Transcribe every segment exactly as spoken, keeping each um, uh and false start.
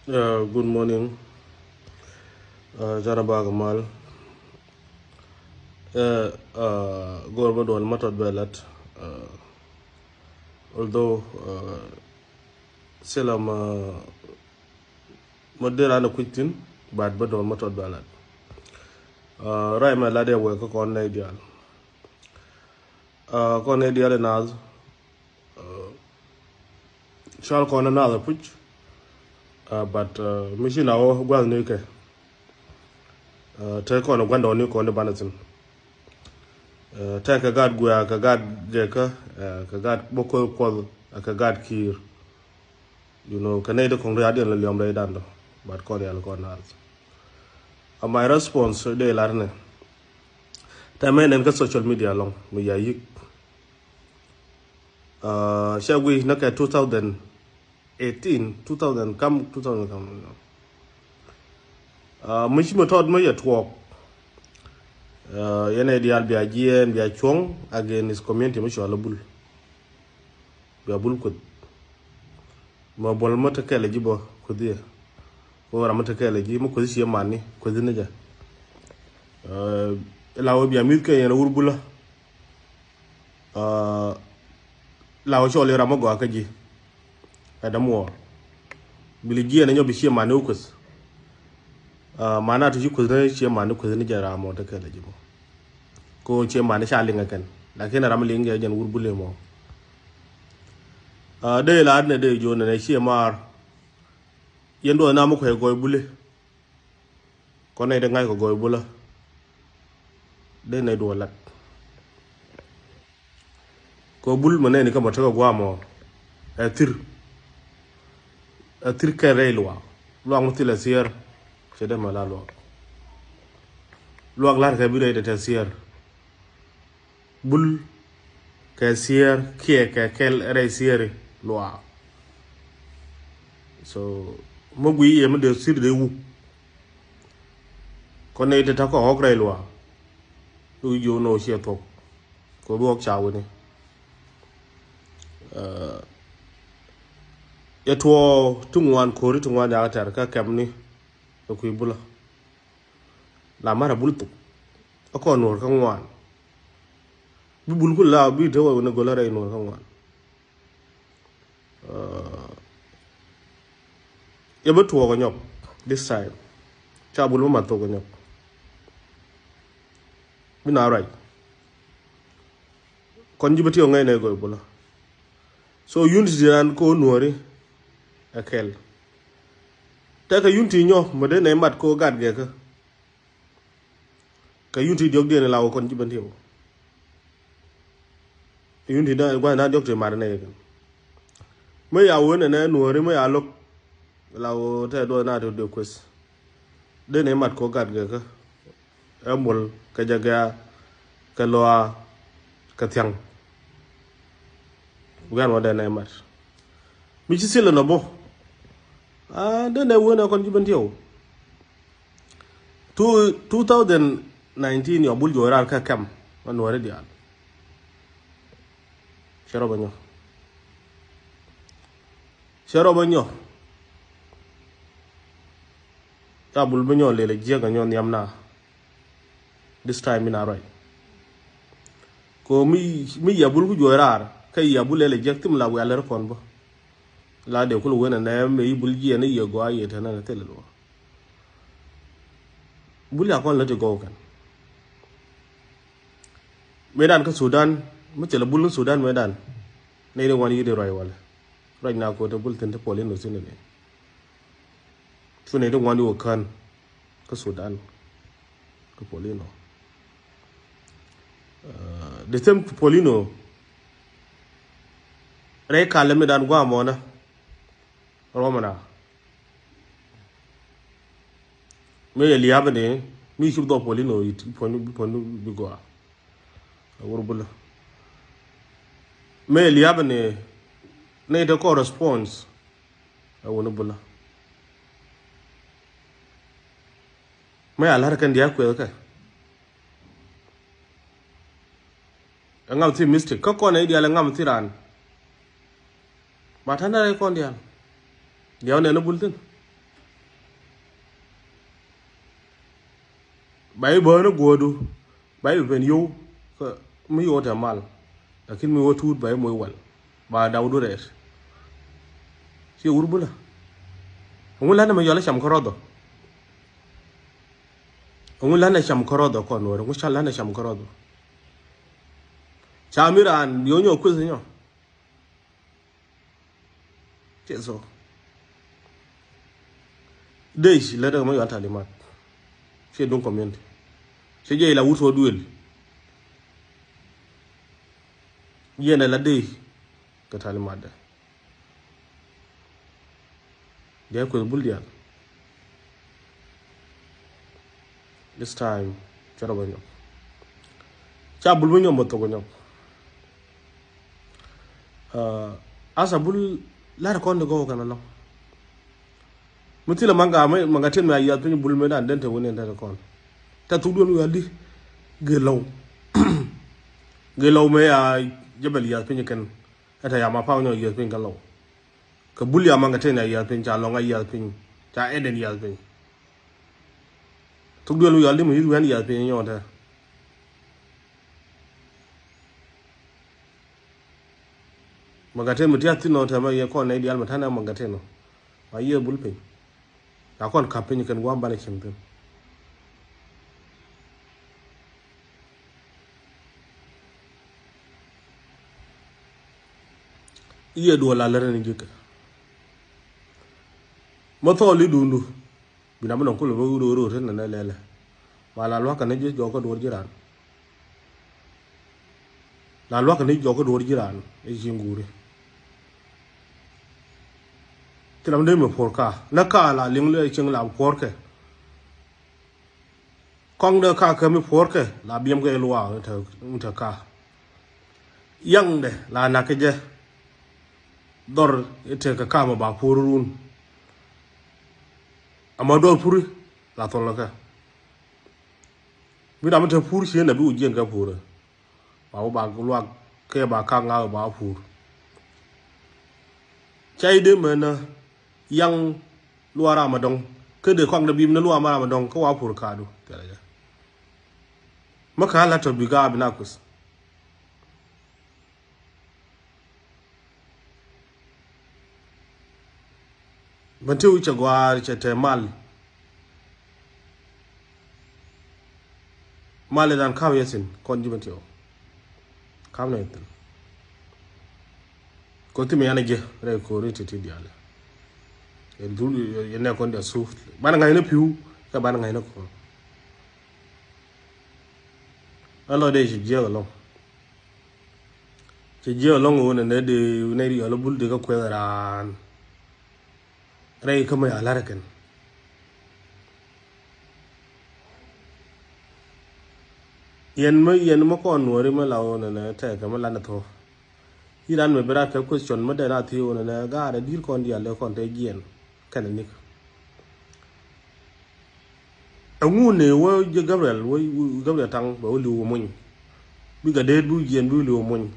Uh, good morning. Uh, jana bak mal. Uh, uh, gor ma dual ma tot belat. Uh, although uh, sila ma ma dera na kuitin, but ba dual ma tot belat. Uh, rai ma lade wek ka kɔn na ideal. Uh, kɔn ideal nas. Uh, Cal kɔn another puc. Uh, but uh, mi ci na wä guath ni kɛ. Uh, te kɔn guandɔ ni kɔn di banɛ thin. Uh, te kɛ gat guya kɛ gat jɛ kä uh, kɛ gat bä kuoth kuoth uh, kɛ gat kiir. You know kɛ nɛy di kɔn ri adiɛn lɛ liɔm rɛy dan dɔ. But kɔn yal kɔn another. Uh, my response de lar ni. Te mɛ nɛn kä social media lɔŋ mi ya yik. Uh, cɛ gui nä kɛ two thousand eighteen, two thousand kam, two thousand kam. Uh, mi ci mi tɔt mi yɛ tuɔɔk. Uh, yɛn ɛ diaal bia jiɛɛn bia cuɔ̱ŋ against community mi cɔal a bul. Bia bul kuth. Ma buɔl mi te kɛl ji̱ bä kuth yɛ. Ko ram mi te kɛl ji̱ mi kuth ci yɛ mani kuth ni jɛ. Uh, la wä bia mi̱th kɛ yɛn a wur bula. Uh, la wä cɔl iram a gɔaa kä ji̱. Ɛ dämuɔɔr. Bili jiɛn a nyɔ bi cie mani wä kueth. Uh, mana ti ci kueth ni cie mani kueth ni jɛ ram mɔ te kɛl ji̱ mɔ. Ko cie mani ca liŋ a kɛn. Lakin ram liŋ jɛ jɛn wur buli mɔ. Uh, dee la ne dee jo ne ne cie mar. Yɛn duɔ na mɔ kuɛ gɔy buli. Kɔn nɛy ti ŋa̱c kɛ gɔɔy bulä. Dee nɛy duɔl lat kɛ bul mɛ nɛy ni kä mɔ tekɛ gua̱a̱mɔ. Ɛ thir. Ɛ thir kɛn rɛy luaak. Luaak mi thilɛ thiɛɛr. Cɛ dee mɛ la luaak. Luaak la̱r kɛ bi rɛy dee tɛ thiɛɛr. Bul kɛ thiɛɛr kiɛ kɛ kɛl rɛy thiɛɛri luaak. So mi gui yɛ mi dee thir dee wuk. Kɔn nɛy ti ta̱kɔ ɣɔ̱k rɛy luaak. Lu jiök ni ɣöö ciɛ thuɔ̱k kɛ bi ɣɔ̱k ca wini. Ɛ tuɔɔk ti ŋuan ko̱ri ti ŋuan yakä tɛr kä kɛmni. Kɛ kui̱ bulä la marɛ bul thuk. Ɛ kɔn nuɔ̱ɔ̱r kä ŋuan. Bi bul ku la bi te wä ni gol rɛy nuɔr kä ŋuan. Yɛ bä tuɔɔk ɛ nyɔk this time. Ca bul bä mat thok ɛ nyɔk. Bi na ruac kɔn ji̱ bä ti ɔ ŋɛc nɛ gɔy bulä. So unity di ran ko nuɔri ɛ kɛl. Tɛkɛ unity nyɔ mɛ dee nɛ mat ko gat gɛkä. Kɛ yunti diɔ̱k diɛn la wä kɔn ji̱ ben tiɛw. Yunti da gua̱th na diɔ̱k ti mat nɛ yɛ kɛn. Mä ya wä nɛ nɛ nuɔ̱ri mä ya lo̱k. La wä tɛ duɔth na ti diɔ̱k kueth. Dee nɛ mat kɔ gat gɛ kä. Ɛ muɔl kɛ jɛ gɛa kɛ lɔa kɛ thiaŋ. Gua̱n wä dee nɛ mat. Mi ci thilɛ nɔ bä. Dee nɛ wä nɛ kɔn ji̱ ben tiɛw. Two, two thousand nineteen yɔ bul juɔc raar kä kɛm ma nuɔri diaal. Cɛ rɔ bä nyɔ. Cɛ rɔ bä nyɔ. Ya bul bä nyɔ lelɛ jiɛk a nyɔ nhiam na. This time in a right. Ko mi, mi ya bul ku juɔc raar kä ya bul lelɛ jiɛk thim la wialɛ rɔ kɔn bä. La de kul wen a nɛ mi bul jiɛ ni yɛ gɔaa yɛ tɛn na thilɛ luɔ. Bul ya kɔn lä ti gɔw kɛn. Mëëdan kä Sudan mi thilɛ bul ni Sudan mëëdan. Nɛy ti ŋuan yi di ruac walɛ. Ruac na ko̱ te bul thin ti pɔl in wä thin ni. Cu nɛy ti ŋuan yi wä kän kä Sudan. Kä pɔl in wä. Di them pɔl in wä. Rɛy kalɛ mëëdan guamɔnä. Ruɔmana. Mëë yɛ lia̱a̱pä ni mi cup dhɔk puɔ̱li nɔ yit puɔ̱ni puɔ̱ni bi gɔaa. A wur bulä. Mëë yɛ lia̱a̱pä ni nɛy te kɔn response. A wuni bulä. Mëë a la̱r kɛn dia̱a̱k kuɛth kɛ. Ɛ ŋam thi mistake kä kɔn ɛ i̱ diaal ɛ ŋam thi raan. Ba ta̱nɛ rɛy kɔn diaal. Diaal nɛn ɛ bul thi̱n. Ba i̱ bäänä guɔ̱ɔ̱du. Ba i̱ ben yio̱w. Kä mi yio̱w te mal. Lakin mi wä tuut ba i̱ moc wal. Ba daw du rɛɛt. Ciɛ wur bulä. Ɛŋu la̱t nɛ mɛ yɔl ɛ cam kärɔth ɔ? Ɛŋu la̱t nɛ cam kärɔth ɔ kɔn wär? Ɛŋu ca la̱t nɛ cam kärɔth ɔ? Ca mi raan bi wä nyɔk kueth nyɔ. Ciɛ so. Dec lät rɛ kɛ mɛ yual talimat. Ciɛ duŋ community. Ciɛ jɛ ila wut so duël. Jiɛn ɛ la dec kɛ talimat dɛ. Diɛ kueth bul dial. This time cɛ rɔ bä nyɔk. Ca bul bä nyɔk mɛ thok bä nyɔk. Asa bul lar kɔn di gɔw kɛn alɔŋ. Mi thilɛ maŋ ka maŋ ka tin mi a yiath piny bul mi dan den te wini den te kɔn. Te thuk duon wial di. Gɛ lɔw. Gɛ lɔw mi a jebel yiath piny kɛn. Ɛ te ya ma paŋ nyɔ yiath piny kɛ lɔw. Kɛ bul ya maŋ kɛ tin ya yiath piny ca lɔŋ a yiath piny ca ɛn den yiath piny. Thuk duel mi yɔl di mi yi̱th wi̱i̱ ɣän yiath piny nyɔɔn te. Magatin mi tiath thin nɔ te ma yɛ kɔn nɛy diaal mi ta̱nɛ magatin nɔ. Ma yiëë bul piny. Ca kɔn ka̱p piny kɛn gua̱a̱m banɛ cieŋ thi̱n. Yiëë duɔl a lät ni ji̱kɛ. Ma thɔɔl i̱ duundu. Bi na bi nɔŋ kulɛ bä wut ro̱o̱ ro̱o̱ te nɛnɛ lɛlɛ. Ma la lua̱kä ni ji̱ jɔk kä duɔ̱ɔ̱r ji̱ raan. La lua̱kä ni ji̱ jɔk kä duɔ̱ɔ̱r ji̱ raan i̱ ci ŋuuri. Ti lam dee mi puɔ̱r ka la ka la liŋ lɛ cieŋ la puɔ̱r kɛ. Kɔŋdɛ ka kä mi puɔ̱r kɛ la biɛm kɛ luaak in te ka. Yaŋdɛ la nak kɛ jɛ. Dhɔr i̱ tekɛ kam a ba puur run. Ama dhɔr puri la thɔl kɛ. Mi ram i̱ te puur ci nɛ bi wä jiɛn kɛ puur. Ba wä ba luak kɛ ba kak ŋa̱k ba puur. Ca i̱ dee mɛn yaŋ luaar ram a dɔŋ kä dee kɔŋ dee bim ni luaar ma ram a dɔŋ kä wa puur kaadu. Thilɛ jɛ. Mä kä la tɔ bi gaa bi na kuth. Bän tiw cɛ gɔaar cɛ tɛ mal. Mal idan kaw yɛ thin kɔn ji̱ bän tiw. Kaw nɛ thin. Kɔ thim yan jɛ rɛ kori ti ti dial. Yɛ dul yɛ nɛ kɔn dia su. Ban ŋa̱c ni piu kɛ ban ŋa̱c ni kɔn. Alo de ci jiɛ along. Cɛ jiɛ along wun nɛ de nɛ di yɔl bul de ka kuɛ ran. Rɛy kä mi a lar kɛn. Yɛn mi yɛn mi kɔn nuɔri mi la wun nɛ tɛ kɛ mi lan tho. Iran mi bi rat kɛ question mi dɛ na thi wun nɛ gaarɛ dir kɔn dial de kɔn tɛ jiɛn kɛn nik. Ɛŋu ni wä jɛ Gabriel wä Gabriel taŋ bɛ wä liw wä muny. Bikɛ deet bi wä jiɛn bi wä liw wä muny.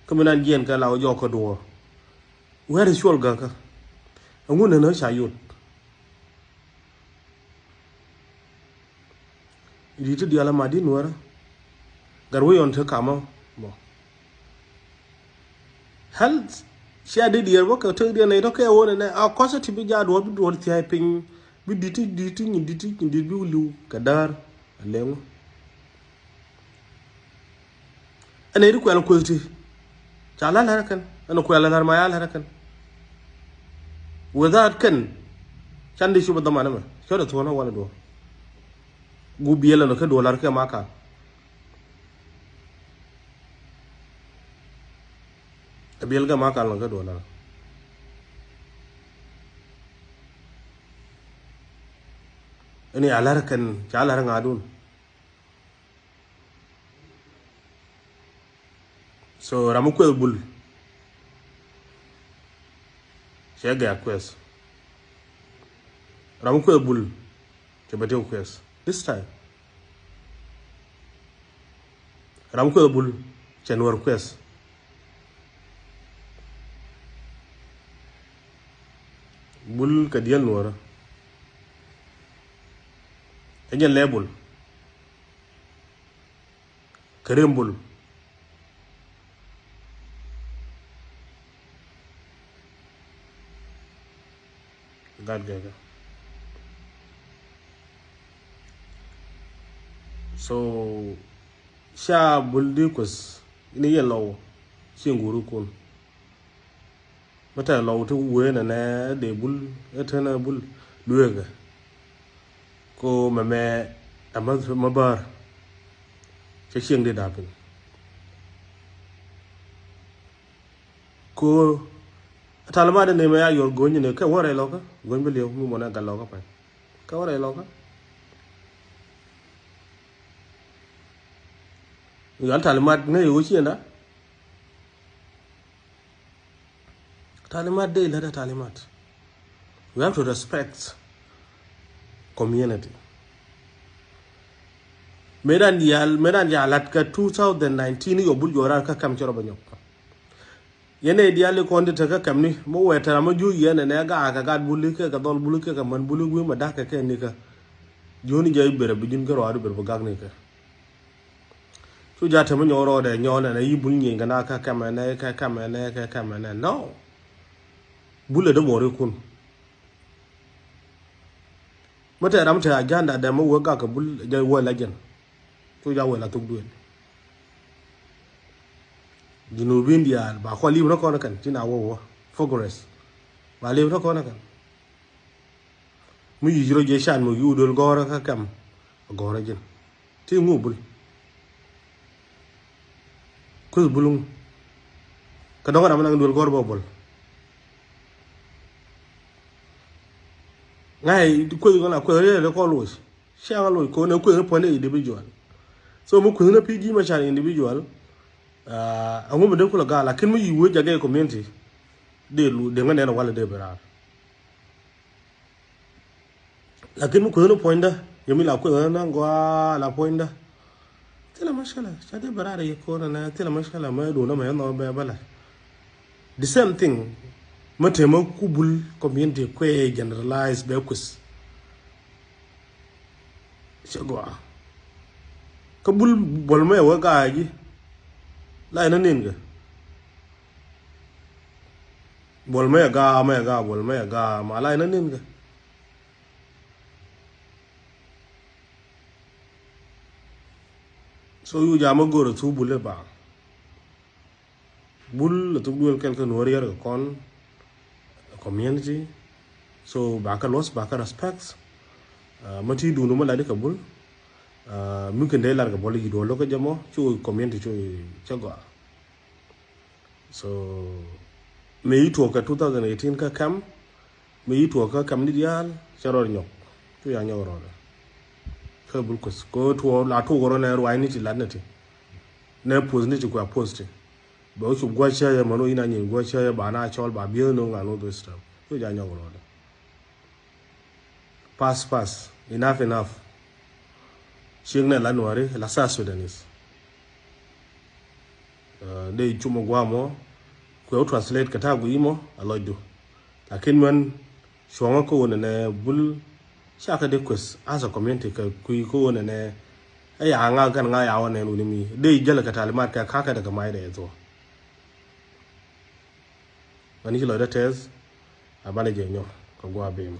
Kä mi nan jiɛn kɛ la wä jɔk kä duɔɔr. Where is cuɔl gäkä? Ɛŋu ni nä ca yot. Di ti dial ama di nuɔrä. Gat wä yɔn te kamä mɔ. Hɛl cia di diɛɛr bä kɛ tek diɛn nɛy tɔ̱ kɛ wä nɛnɛ a kɔcä ti bi ja duɔ̱ɔ̱r bi duɔ̱ɔ̱r thia̱a̱c piny bi di̱t ti di̱t ti nyin di̱t ti nyin di̱t bi wä li̱w kɛ däär a leŋ wä. Ɛn nɛy ti kuɛl kueth ti ca la̱r la̱r kɛn ɛn kuɛl la̱r ma ya la̱r kɛn. Without kɛn can di cup a dhaman ɛmɛ cɔt a thuɔ̱n a wal a duɔ̱ɔ̱r. Gup biɛl ɛn kä duɔ̱ɔ̱r la̱r kɛ ma ka̱n. Ɛ biɛl kɛ ma kal kä duɔl lar. Ini a lar kɛn ca lar ŋa̱dun. So ram mi kueth bul. Cɛ gɛ̈k kueth. Ram mi kueth bul. Cɛ bɛ tëë kueth this time. Ram kueth bul cɛ nuɔr kueth. Bul kɛ diɛl nuɔrä. Ɛ jɛn lɛ bul. Rembul. Gat gɛkɛ. So ca Bul di Kueth ni yɛ lɔw ci ŋuri kun. Mɛ tɛ lɔw ti wee nɛ nɛ dee Bul ɛ tɛn ɛ Bul lueekɛ. Ko mɛ mɛ ɛ mɛ mɛ bär. Cɛ cieŋ di dapin. Ko talimat ni mɛ ya yuɔr go̱ny ni kɛ wä rɛy lɔkä go̱ny bi liɛw mi mɔnɛ gat lɔkä pay. Kɛ wä rɛy lɔkä. Yal talimat ŋäc i̱ wä ciënda. Talimat dee lät a talimat. We have to respect community. Mëë dan diaal, mëë dan diaal lat kä two thousand nineteen yɔ Bul juɔrar kä kɛm cɛ rɔ bɛ nyɔk. Yɛn ɛ diaal ikɔn ti te kä kɛm ni mɛ wɛ tɛra mɛ juuc yɛn ɛ nɛ gaa kɛ gat Buli kɛ kɛ dhɔl Buli kɛ kɛ män Buli wi̱i̱ mɛ da̱k kɛ kɛ ni kä. Ji̱ wä ni jɛ i̱ ber ɛ bi ji̱n kä rɔɔd i̱ ber bi gak ni kɛ. Cu ja̱ te mi nyɔk rɔɔdɛ nyɔk nɛnɛ yi Bul nyieny kɛ na kä kɛmɛ nɛ kɛ kɛmɛ nɛ kɛ kɛmɛ nɛ. No. Bul ɛ dämuɔrikun. Mi te ram te ajanda dɛ mi wee gak kɛ Bul jɛ wee la jɛn. Cu ja̱ wee la thuk duël. Junubin diaal ba kɔ li̱p ni kɔn kɛn ci na wee wee progress. Ba li̱p ni kɔn kɛn. Mi yic rɔ jɛ can mi yiu duel gɔ̱rä kä kɛm. Gɔ̱rä jin ti ŋu Bul. Kueth Bul ŋu. Kä dɔ̱ŋ ram naŋ duel gɔ̱rä bä Bul. Ŋa̱c kueth ŋa̱c kueth riɛl kɔn loc. Ciaŋ loc kɔn ɛ kueth ni puɔ̱ny individual. So mi kueth ni pi ji̱ ma can individual. Aŋu mi dee kulɛ gal lakin mi yiu wee jagɛ community. Dee lu dee ŋä nɛn wal dee bi raar. Lakin mi kueth ni puɔ̱nydä yɛ mi la kueth ni gɔaa la puɔ̱nydä. Thilɛ mushkila ca dee bɛ raar yɛ ko̱n nɛ thilɛ mushkila mɛ duundä mɛ yɛ nhɔk bɛ bä la. The same thing. Mɛ temɛ ku Bul community kuɛ generalize bɛ kueth. Cɛ gɔaa kä Bul buɔl mɛ wä gaa ji̱. La inä nin kɛ. Buɔl mɛ gaa mɛ gaa buɔl mɛ gaa ma la inä nin kɛ. So yu jam a go̱r a thu Bul ɛ ba. Bul a thuk duel kɛl kɛ nuɔr yɛr kɛ kɔn community. So ba kɛ luɔth ba kɛ respect. Mɛ ti dun mɛ lat kɛ Bul. Mi kɛ dee lat kɛ Bul yi duɔl kɛ jɛ mɔ cu community cu cɛ gɔaa. So mi yi tuɔk kɛ two thousand eighteen kä kɛm. Mi yi tuɔk kä kɛm ni diaal cɛ rɔ nyɔk. Cu ya nyɔk rɔɔdɛ. Kä Bul kueth ko tuɔk la tuɔk rɔ nɛ ruac ni ti lat ni ti. Nɛ puɔth ni ti kua puɔth ti. Bɛ wä cup gua̱c cä yɛ män wä in a nyin gua̱c cä yɛ ba na cɔl ba bieth ni wä ŋa̱n wä dhoi step. Cu ja nyɔk rɔɔdɛ. Pass pass. Enough enough. Ciek nɛ la Nuäri la South Sudanese. Dee cum a guam mɔ kuɛ wä translate kɛ ta̱a̱ guiy mɔ a lɔcdu. Lakin mɛn cuɔ̱ŋä kä wä nɛnɛ Bul ca kɛ dee kueth as a community kɛ kui̱ kä wä nɛnɛ. Ɛ ya ŋa kɛn ŋa ya wä nɛn wuni mi dee jäl kɛ talimat kɛ ka̱ kɛ dee kɛ mac dee thuɔ. Mɛn ci lɔcdä tɛth a banɛ jɛ nyɔk kɛ gua̱a̱ bim.